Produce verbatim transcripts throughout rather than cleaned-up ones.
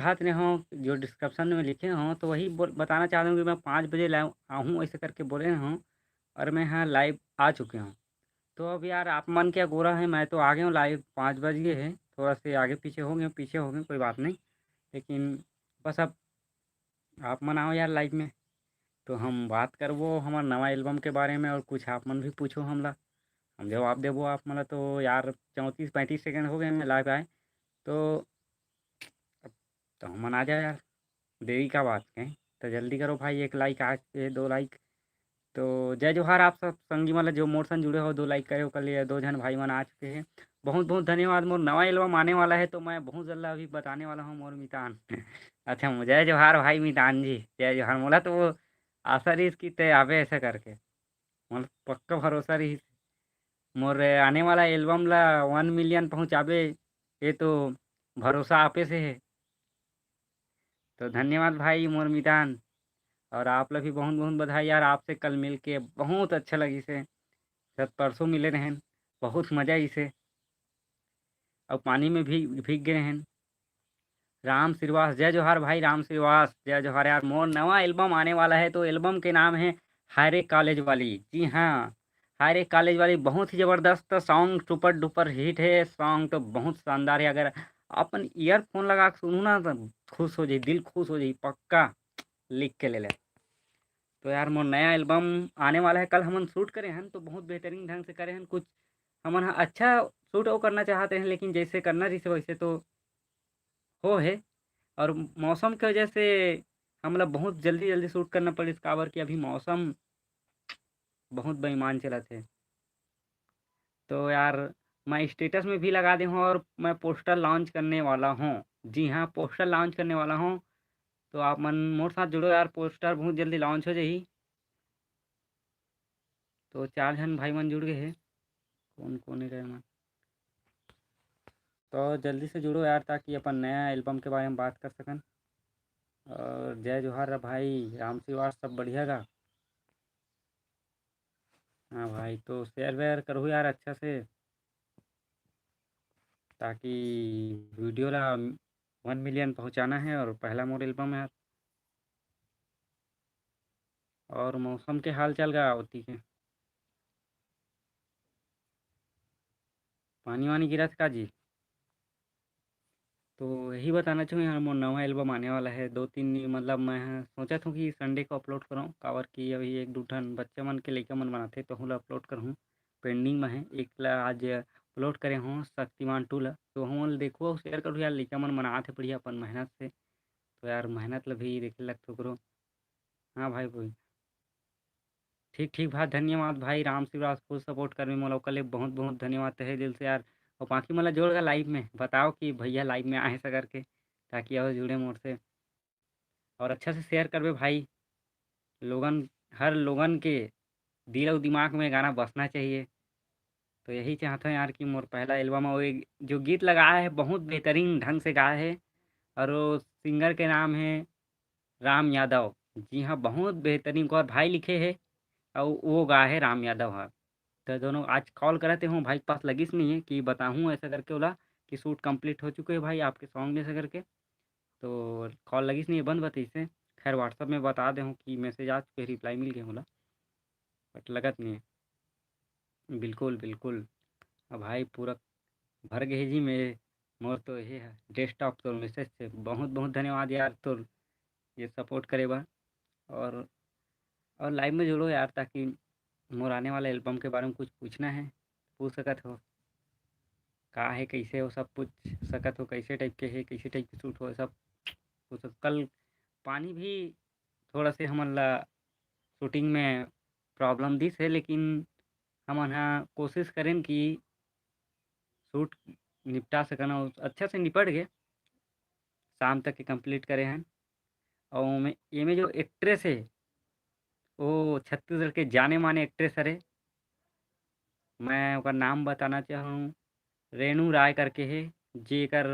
दिखात रहे हों, जो डिस्क्रिप्शन में लिखे हों, तो वही बोल, बताना चाहता हूँ कि मैं पाँच बजे लाइव आहूँ, ऐसे करके बोले हों, और मैं यहाँ लाइव आ चुके हों। तो अब यार, आप मन के अगोरा है, मैं तो आ गए हूँ लाइव, पाँच बज गए हैं, थोड़ा से आगे पीछे हो गए, पीछे हो गए, कोई बात नहीं, लेकिन बस अब आप मन आओ यार लाइव में, तो हम बात करबो हमर नवा एल्बम के बारे में, और कुछ आप मन भी पूछो हमला, हम जवाब देबो आप मन ला। तो यार, चौंतीस पैंतीस सेकंड हो गए मैं लाइव आए, तो अब तो हमन आ जाओ यार, देरी का बात है, तो जल्दी करो भाई, एक लाइक आज, ये दो लाइक। तो जय जोहार आप सब संगी मन ला, जो मोर संग जुड़े हो, दो लाइक करे, ओकर लिए दो झन भाई मन आ चुके हैं। बहुत बहुत धन्यवाद। मोर नवा एल्बम आने वाला है, तो मैं बहुत जल्द अभी बताने वाला हूँ मोर मितान। अच्छा, जय जोहार भाई मितान जी, जय जोहार। मोला तो वो आशा रहिस कि तय आबे ऐसा करके, मोला पक्का भरोसा रहिस। मोर आने वाला एल्बम ला वन मिलियन पहुँचाबे, ये तो भरोसा आपे से है। तो धन्यवाद भाई मोर मितान, और आप ला भी बहुत बहुत बधाई यार। आपसे कल मिलके बहुत अच्छा लगिस हे। शायद परसों मिले रहेन, बहुत मजा आइस हे। और पानी में भी भीग गए रहेन। राम श्रीवास, जय जोहार भाई राम श्रीवास, जय जोहार यार। मोर नवा एल्बम आने वाला है, तो एल्बम के नाम है हाय रे कॉलेज वाली। जी हाँ, हाय रे कॉलेज वाली बहुत ही जबरदस्त सॉन्ग, सुपर डुपर हिट है सॉन्ग, तो बहुत शानदार है। अगर अपन ईयरफोन लगा के सुनू ना, तो खुश हो जाई, दिल खुश हो जाई, पक्का लिख के ले ले। तो यार, मोर नया एल्बम आने वाला है, कल हमन शूट करे हन, तो बहुत बेहतरीन ढंग से करे हन। कुछ हमन ह अच्छा शूट वो करना चाहते हैं, लेकिन जैसे करना रहिस वैसे तो हो है, और मौसम के वजह से हमला बहुत जल्दी जल्दी शूट करना पड़िस, काबर कि अभी मौसम बहुत बेईमान चलत है। तो यार, मैं स्टेटस में भी लगा दे हूँ और मैं पोस्टर लॉन्च करने वाला हूँ। जी हाँ, पोस्टर लॉन्च करने वाला हूँ, तो आप मन मोर साथ जुड़ो यार, पोस्टर बहुत जल्दी लॉन्च हो जाही। तो चार झन भाई मन जुड़ गए हैं, कौन कौन है मन? तो जल्दी से जुड़ो यार, ताकि अपन नया एल्बम के बारे में बात कर सकन। और जय जोहार रा भाई राम श्रीवास, सब बढ़िया गा? हाँ भाई, तो शेयर वेयर करो यार अच्छा से, ताकि वीडियो ला वन मिलियन पहुँचाना है और पहला मोर एल्बम है। और मौसम के हाल चाल का होती है, पानी वानी गिरा था का जी? तो यही बताना चाहूँ यार, मोर नवा एल्बम आने वाला है दो तीन दिन, मतलब मैं ह सोचत हूँ कि संडे को अपलोड करूँ, काबर कि अभी एक दो ठन बच्चा मन के लइका मन बनाथे, तो ओला अपलोड करहूँ, पेंडिंग में है। एक ला आज अपलोड करे हूँ शक्तिमान टू ला, तो हमन देखो शेयर करूँ यार, लइका मन बनात हे बढ़िया अपन मेहनत से, तो यार मेहनत ला भी देखे लगथे ओकरो। हाँ भाई, भाई ठीक ठीक भाई, धन्यवाद भाई राम शिवराज, फुल सपोर्ट करबे मोला, ओकर ले बहुत बहुत धन्यवाद तहे दिल से यार। और बाकी मोला जोड़ का लाइव में बताओ कि भैया लाइव में आए सकर के, ताकि और जुड़े मोर से। और अच्छा से शेयर करबे भाई, लोगन, हर लोगन के दिल और दिमाग में गाना बसना चाहिए। तो यही चाहता हूँ यार कि मोर पहला एल्बम और एक जो गीत लगाया है बहुत बेहतरीन ढंग से गाया है, और वो सिंगर के नाम है राम यादव। जी हाँ, बहुत बेहतरीन, ओकर भाई लिखे है और वो गाए है राम यादव ह। तो दोनों आज कॉल करते हूँ भाई के पास, लगिस नहीं है कि बताहूँ ऐसा करके ओला कि शूट कंप्लीट हो चुके है भाई आपके सॉन्ग में ऐसा करके। तो कॉल लगिस नहीं है, बंद बताइस है। खैर, WhatsApp में बता दे हूँ कि मैसेज आ चुके, रिप्लाई मिल गया होला, बट लगत नहीं है। बिल्कुल बिल्कुल। अब भाई पूरा भर गए जी मेरे, मोर तो ये है डेस्कटॉप तो मैसेज से। बहुत बहुत धन्यवाद यार तोर ये सपोर्ट करे बर। और और लाइव में जुड़ो यार, ताकि मोर आने वाला एल्बम के बारे में कुछ पूछना है, पूछ सकत हो, का है, कैसे हो, सब पूछ सकत हो, कैसे टाइप के है, कैसे टाइप के शूट हो, सब पूछ सकत। कल पानी भी थोड़ा से हमन ला शूटिंग में प्रॉब्लम दिस है, लेकिन हमन हा कोशिश करेन कि शूट निपटा सकन, और अच्छा से निपट गए, शाम तक के कंप्लीट करे हन। और ओमे, एमे जो एक्ट्रेस है, वो छत्तीसगढ़ के जाने माने एक्ट्रेस हरे। मैं ओकर नाम बताना चाहूँ, रेणु राय करके है, जेकर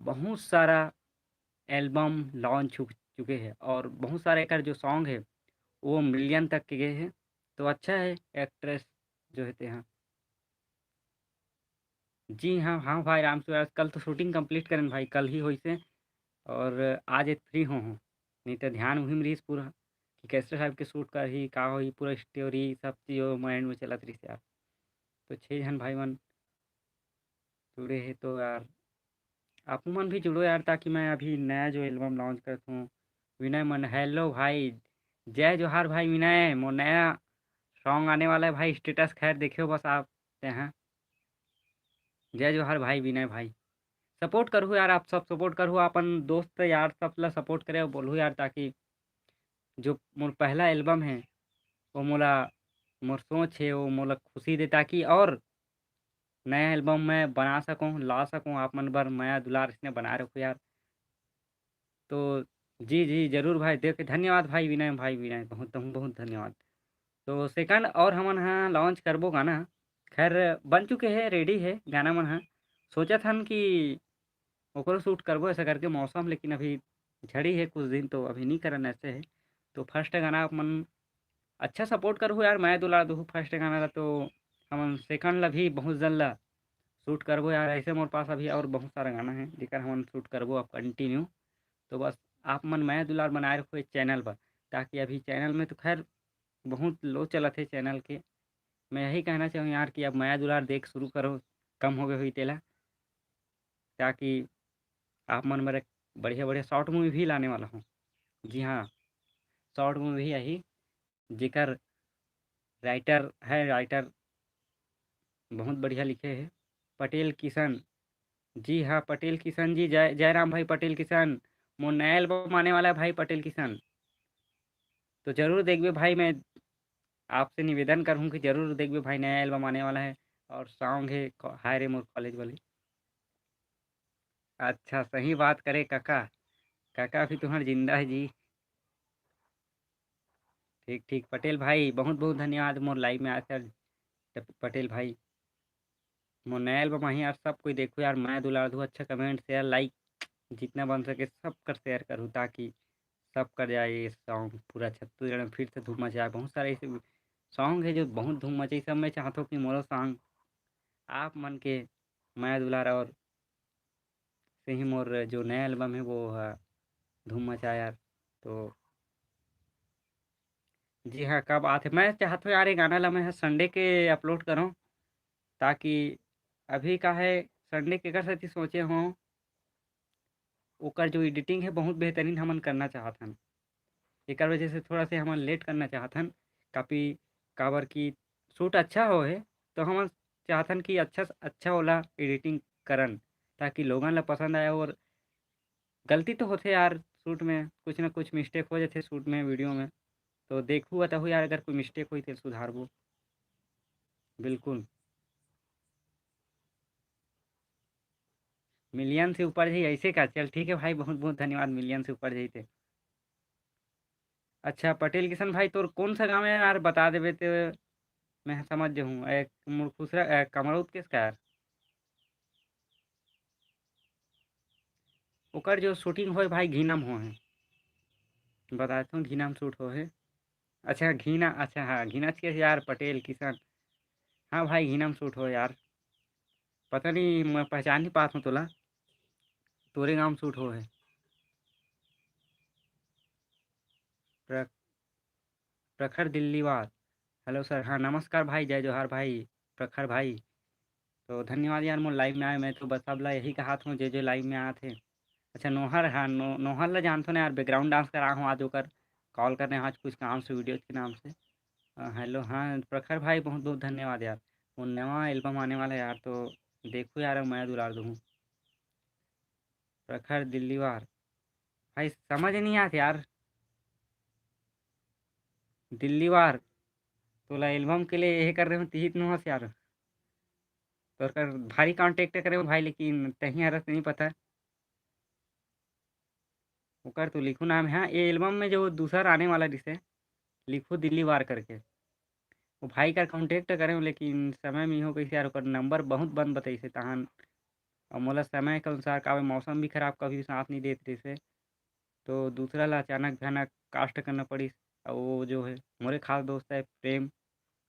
बहुत सारा एल्बम लॉन्च हो चुके हैं और बहुत सारे एकर जो सॉन्ग है, वो मिलियन तक के गए हैं। तो अच्छा है, एक्ट्रेस जो है ते हाँ। जी हाँ, हाँ भाई राम शिवराज, कल तो शूटिंग कंप्लीट करेन भाई, कल ही होइसे। और आज फ्री हो हूँ, नहीं तो ध्यान उही में रहिस पूरा कि कैसे टाइप के शूट करही, का होही, पूरा स्टोरी सब चीज वो माइंड में चलत रहिस यार। तो छः झन भाई मन जुड़े हे तो यार आप मन भी जुड़ो यार, ताकि मैं अभी नया जो एल्बम लॉन्च करत हूँ। विनय मन, हेलो भाई, जय जोहार भाई विनय, मोर नया सॉन्ग आने वाला है भाई, स्टेटस खैर देखियो बस आप यहाँ। जय जोहार भाई विनय भाई, सपोर्ट करहु यार, आप सब सपोर्ट करहु, अपन दोस्त यार सब ला सपोर्ट करे और बोलहु यार, ताकि जो मोर पहला एल्बम है वो मोला, मोर सोच है वो मोला खुशी दे, ताकि और नया एल्बम मैं बना सकूँ, ला सकूँ। आप मन बर मया दुलार इसने बनाए रखो यार। तो जी जी जरूर भाई, देख धन्यवाद भाई विनय, भाई विनय बहुत बहुत धन्यवाद। तो सेकंड और हमन हा लॉन्च करबो गाना, खैर बन चुके है, रेडी है गाना मन हा। सोचत हन कि ओकरो शूट करबो ऐसा करके मौसम, लेकिन अभी झड़ी है कुछ दिन तो अभी नहीं करन ऐसे है। तो फर्स्ट गाना आप मन अच्छा सपोर्ट करहु यार, मया दुलार दुहु फर्स्ट गाना ला, तो हमन सेकंड ला भी बहुत जल्द ला शूट करबो यार। ऐसे मोर पास अभी और बहुत सारा गाना है जेकर हमन शूट करबो अब कंटिन्यू। तो बस आप मन मया दुलार बनाए रखो इस चैनल पर, ताकि अभी चैनल में तो खैर बहुत लो चलत है चैनल के। मैं यही कहना चाहूँ यार कि अब मया दुलार देख शुरू करो, कम हो गए हुई तेला, ताकि आप मन बर एक बढ़िया बढ़िया शॉर्ट मूवी भी लाने वाला हूँ। जी हाँ, शॉर्ट मूवी यही जेकर राइटर है, राइटर बहुत बढ़िया लिखे है पटेल किशन। जी हाँ पटेल किशन जी, जय जय राम भाई पटेल किशन। मोर नया एल्बम आने वाला है भाई पटेल किशन, तो जरूर देखबे भाई। मैं आपसे निवेदन करूँ कि जरूर देखबे भाई, नया एल्बम आने वाला है और सॉन्ग है क- हाय रे मोर कॉलेज वाली। अच्छा सही बात करे काका, काका भी तुम्हार जिंदा है जी। ठीक ठीक पटेल भाई, बहुत बहुत धन्यवाद मोर लाइव में आकर। पटेल भाई, मोर नया एल्बम आही यार, सब कोई देखो यार, मया दुलार दो, अच्छा कमेंट शेयर लाइक जितना बन सके सब कर शेयर करूँ, ताकि सब कर जाए ये सॉन्ग, पूरा छत्तीसगढ़ में फिर से धूम मचाए। बहुत सारे ऐसे सॉन्ग है जो बहुत धूम मचाई, सब मैं चाहता हूँ कि मोरो सॉन्ग आप मन के मया दुलार और से ही मोर जो नया एल्बम है वो हा धूम मचाए यार। तो जी हाँ, कब आथे? मैं चाहत हूँ यार ये गाना ला मैं संडे के अपलोड करूँ, ताकि अभी का है संडे के कर सेती सोचे हों, ओकर जो एडिटिंग है बहुत बेहतरीन हमन करना चाहत हन, एकर वजह से थोड़ा से हमन लेट करना चाहत हन। कापी काबर कि शूट अच्छा हो है तो हमन चाहत हन कि अच्छा अच्छा ओला एडिटिंग करन, ताकि लोगन ला पसंद आए। और गलती तो होथे यार शूट में, कुछ ना कुछ मिस्टेक हो जाथे शूट में, वीडियो में। तो देखहू बताहू यार, अगर कोई मिस्टेक होई तो सुधारबो। बिल्कुल। मिलियन से ऊपर जाई ऐसे का? चल ठीक है भाई, बहुत बहुत धन्यवाद। मिलियन से ऊपर जाई ते। अच्छा पटेल किशन भाई, तोर कौन सा गाँव है यार, बता देबे ते मैं समझ जाहूँ। ए, मुरखुसरा, ए, कमरौत केस का यार? ओकर जो शूटिंग होए भाई, घीनम हो है, बता देथों, घीनम शूट हो है। अच्छा घीना, अच्छा हाँ, घीना के यार पटेल किशन। हाँ भाई, घीनम शूट हो यार। पता नहीं, मैं पहचान नहीं पात हूँ तोला। तोरे गाँव शूट हो है। प्र-, प्रखर दिल्लीवार। Hello sir. हाँ नमस्कार भाई, जय जोहार भाई, प्रखर भाई। तो धन्यवाद यार, मोर लाइव में आए। मैं तो बस सबला यही कहात हूँ, जे जो लाइव में आत हे। अच्छा नोहर, हाँ नो-, नोहर ला जानथो ना यार, बैकग्राउंड डांस करा हूँ आज ओकर, कॉल करने आज कुछ काम से, वीडियो के नाम से। अ, हेलो, हाँ प्रखर भाई, बहुत बहुत धन्यवाद यार। वो नवा एल्बम आने वाला है यार, तो देखो यार, मया दुलार दूँ। प्रखर दिल्लीवार, भाई समझ नहीं आत यार। दिल्लीवार, तोला एल्बम के लिए ये कर रहे हो, तिहित नुहस यार। तोर कर भारी कांटेक्ट करे हो भाई, लेकिन तही हरस नहीं पता। ओकर तो लिखू नाम है, हाँ, ये एल्बम में जो दूसर आने वाला रिसे, लिखू दिल्लीवार करके। वो भाई कर कांटेक्ट करे हो, लेकिन समय में हो कैसे यार, ओकर नंबर बहुत बंद बताइसे तहन। और मोला समय के अनुसार का मौसम भी खराब, कभी भी साथ नहीं देत रिसे, तो दूसरा ला अचानक भयानक कास्ट करना पड़िस। और वो जो है मोरे खास दोस्त है प्रेम,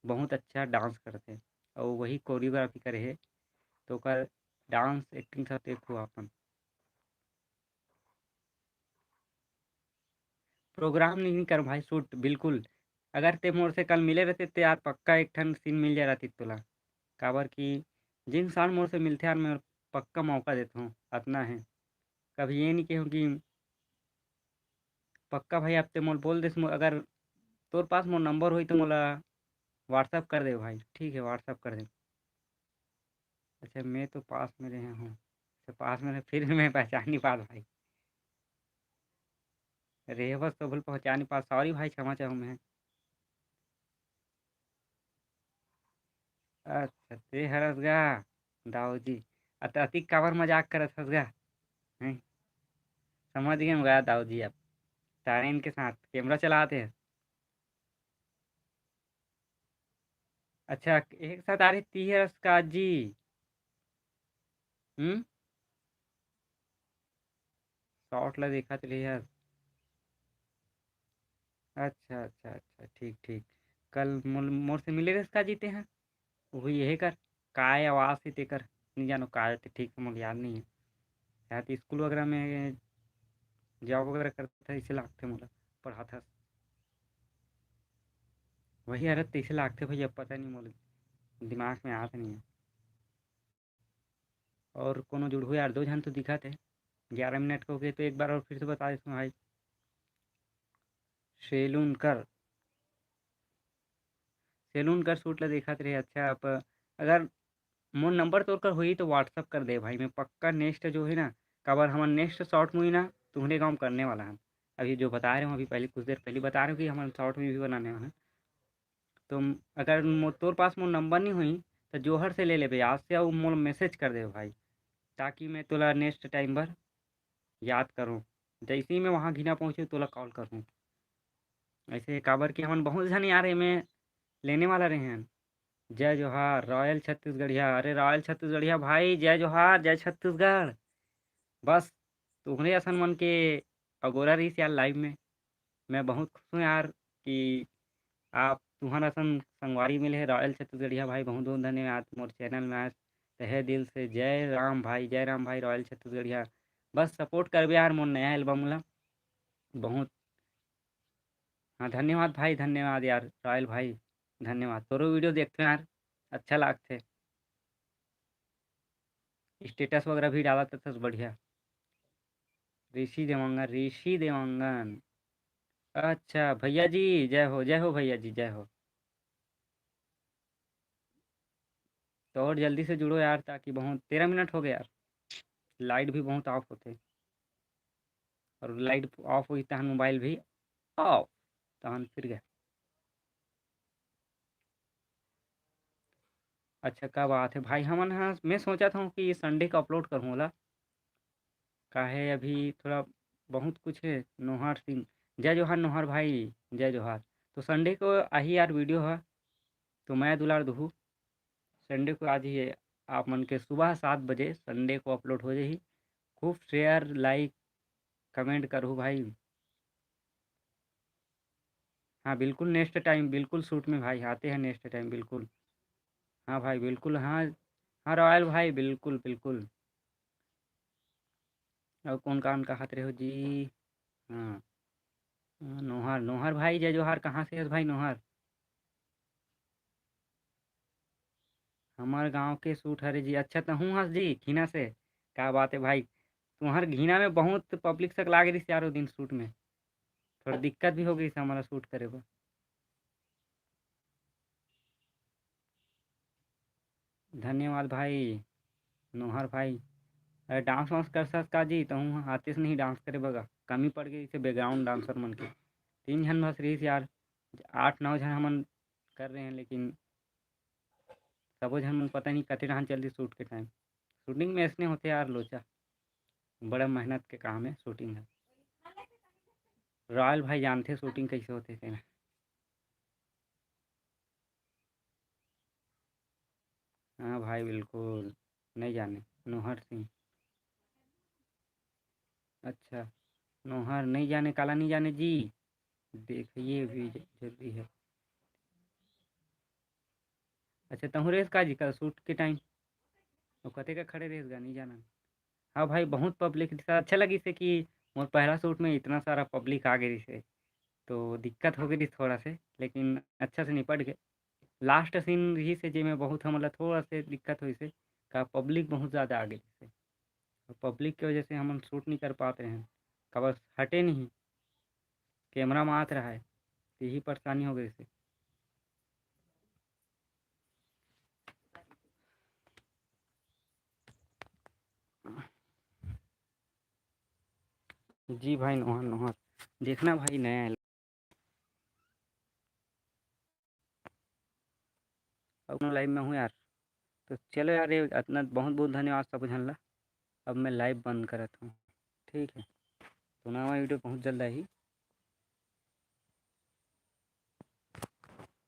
बहुत अच्छा डांस करथे और वही कोरियोग्राफी करे हे, तो ओकर डांस एक्टिंग सब देखो अपन। program नहीं कर भाई shoot बिल्कुल। अगर ते मोर से कल मिले रहते ते यार पक्का एक ठन scene मिल जाए रहती तोला। काबर कि जिन साल मोर से मिलथे यार मैं पक्का मौका देता हूँ, अतना है। कभी ये नहीं कहूँ कि पक्का भाई, अब ते मोल बोल देस, मो-, अगर तोर पास मोर number होई तो मोला WhatsApp कर दे भाई। ठीक है, WhatsApp कर दे। अच्छा, मैं तो पास में रहे हूँ। अच्छा, पास में रहे, फिर भी मैं पहचान नहीं पात भाई। रेहे बस तो बोल पहचान नहीं पात। Sorry भाई, क्षमा चाहूँ मैं। अच्छा, ते हरस गा दाऊ जी। अत-, अतिक काबर मजाक करत हस गा? हैं? समझ गए गा दाऊ जी, आप तारेन के साथ कैमरा चलाते हैं। अच्छा, एक साथ आ रही ती हरस का जी? हम्म? Shot ला देखत रहे हस। अच्छा, अच्छा, अच्छा, ठीक, ठीक। कल मोल-, मोर से मिले रहिस का जी ते ह? वही यही कर, काय आवाज हे तेकर, नहीं जानो काय ते ठीक से मोर याद नहीं है। शायद स्कूल वगैरह में job वगैरह करत हस, इसे लागथे मोला, पढ़ात हस। वही अरे तैसे लागथे भैया, पता नहीं मोला, दिमाग में आत नहीं है। और कोनो जुड़हू यार दो झन तो दिखत हे। ग्यारह मिनट हो गए तो एक बार और फिर से बता देता हूँ भाई। सैलून कर, सैलून कर shoot ला देखत रहे। अच्छा, आप अगर मोर number तोर कर होही तो WhatsApp कर दे भाई, मैं पक्का next जो है ना, काबर हमन next short movie ना तुम्हरे गाँव करने वाला है। अभी जो बता रहे हूँ, अभी पहले कुछ देर पहले बता रहे हूँ कि हमन short movie भी बनाने वाला है। तो म-, अगर मो-, तोर पास मोर number नहीं होही तो जोहर से ले लेबे आज से, अउ मोला message कर देबे भाई, ताकि मैं तोला next time बर याद करूँ। जैसे ही मैं वहाँ घिना पहुँचूँ तोला call करूँ। ऐसे काबर कि हमन बहुत झन यार एमे लेने वाला रहे हैं। जय जोहार Royal छत्तीसगढ़िया। अरे Royal छत्तीसगढ़िया भाई, जय जोहार, जय छत्तीसगढ़। बस तुम्हरे असन मन के अगोरा रहिस यार live में। मैं बहुत खुश हूँ यार कि आप तुहर असन संगवारी मिले हे Royal छत्तीसगढ़िया भाई, बहुत बहुत धन्यवाद मोर channel में आज तहे दिल से। जय राम भाई, जय राम भाई Royal छत्तीसगढ़िया। बस support करबे यार मोर नया album ला। बहुत हाँ, धन्यवाद भाई, धन्यवाद यार Royal भाई, धन्यवाद। तोरो video देखते यार, अच्छा लागथे। Status वगैरह भी डालत हस बढ़िया। ऋषि देवांगन, ऋषि देवांगन। अच्छा भैया जी, जय हो, जय हो भैया जी, जय हो। तो और जल्दी से जुड़ो यार, ताकि बहुत, तेरह मिनट हो गए यार, light भी बहुत off होते, और light off होई तहन mobile भी off, तहन फिर गए। अच्छा, का बात है भाई, हमन ह, मैं सोचत हूँ कि Sunday का upload करूँ ओला, काहे अभी थोड़ा बहुत कुछ है। नोहर सिंह, जय जोहार नोहर भाई, जय जोहार। तो Sunday को आही यार video है, तो मैं दुलार दुहू Sunday को आज ही है, आप मन के सुबह सात बजे Sunday को upload हो जाही। खूब share, like, comment करहू भाई। हाँ बिल्कुल, next time बिल्कुल shoot में भाई आते हैं, next time बिल्कुल। हाँ भाई बिल्कुल, हाँ, हाँ Royal भाई बिल्कुल, बिल्कुल। और कौन कान का हाथ रहे हो जी? हाँ, हाँ, नोहर, नोहर भाई जय जोहार, कहाँ से हस भाई नोहर? हमार गांव के shoot हरे जी। अच्छा, तहूँ हस जी घिना से? का बात है भाई, तुम्हार घिना में बहुत public सक लागे रहिस यार ओ दिन shoot में, थोड़ा दिक्कत भी हो गई हमारा shoot करे बर। धन्यवाद भाई नोहर भाई। अरे dance वांस कर सकस का जी? तहूँ आतिस नहीं dance करे बगा, कमी पड़ गई इसे background dancer मन के। तीन झन बस रहिस यार, आठ नौ झन हमन कर रहे हैं, लेकिन सबो झन मन पता नहीं कते डहान चल दी shoot के time। Shooting में ऐसने होते यार लोचा, बड़ा मेहनत के काम है shooting है। Royal भाई जानते shooting कैसे होते तेना। हाँ भाई बिल्कुल, नहीं जाने नोहर सिंह। अच्छा, नोहर नहीं जाने, काला नहीं जाने जी, देखिए भी ज-, जरूरी है। अच्छा, तहूँ रहिस का जी का shoot के time? वो कते का खड़े रहिस गा, नहीं जाना। हाँ भाई, बहुत public रहिस। अच्छा लगिस हे कि मोर पहला shoot में इतना सारा public आ गए रहिस हे। तो दिक्कत हो गई थी थोड़ा से, लेकिन अच्छा से निपट गए। लास्ट सीन रहिस हे जेमे बहुत हमन ला थोड़ा से दिक्कत होइस हे, का पब्लिक बहुत ज़्यादा आ गई से, पब्लिक के वजह से हमन शूट नहीं कर पात रहे, काबर हटे नहीं, कैमरा में आत रहा है, तो यही परेशानी हो गई से। जी भाई नोहर, नोहर, देखना भाई नया है। अब मैं लाइव में हूँ यार। तो चलो यार, ये इतना बहुत बहुत धन्यवाद सब झन ला। अब मैं लाइव बंद करत हूँ, ठीक है। तो नवा वीडियो बहुत जल्द आही।